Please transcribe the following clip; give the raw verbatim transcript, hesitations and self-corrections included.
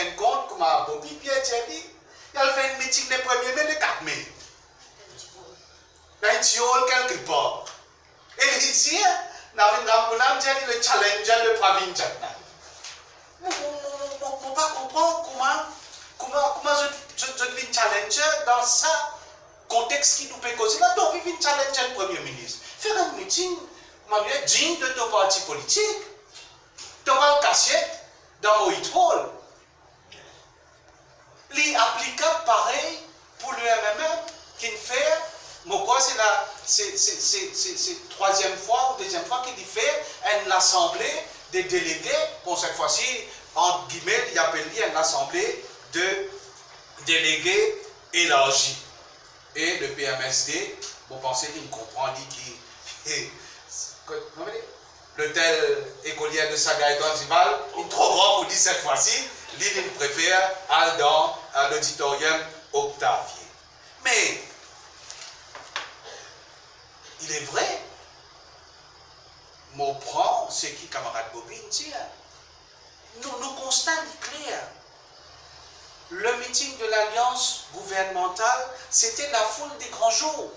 enn kont kouma Bobby Pierre ti dir li, li al fer enn miting le premie me, le kat me. Dan enn ti hall kelke par. E li dir, ena enn granmoun la, dir li le challenger de Pravind Jugnauth. Mo, mo, mo, mo, mo, mo pa konpran kouma, kouma, kouma zot, zot, zot vinn challenger dan sa kontex ki nou pe koze la, to anvi vinn challenger enn premie minis. Fer enn miting, manier dign de to parti politik. To pa al kasiet dan Mohit Hall. Li aplikab parey pou le M M M ki finn fer, mo krwar se la, se, se, se, se, se trwaziem fwa ou deziem fwa ki li fer enn lasanble de delege, bon, set fwa si, ant gime, li apel li enn lasanble de delege elarzi. E le P M S D, mo panse li konpran li ki, kot, kouma li, lotel Ecoliere de Saga Etoile Duval, li tro gran pou li set fwa si, li, li prefer al dan, euh, loditorium Octavie. Me, il est vrai, mo pran seki kamarad Bobby dir. Nou, nou konsta li kler. Le miting de lalians gouvernmantal, sete la foul de gran zour.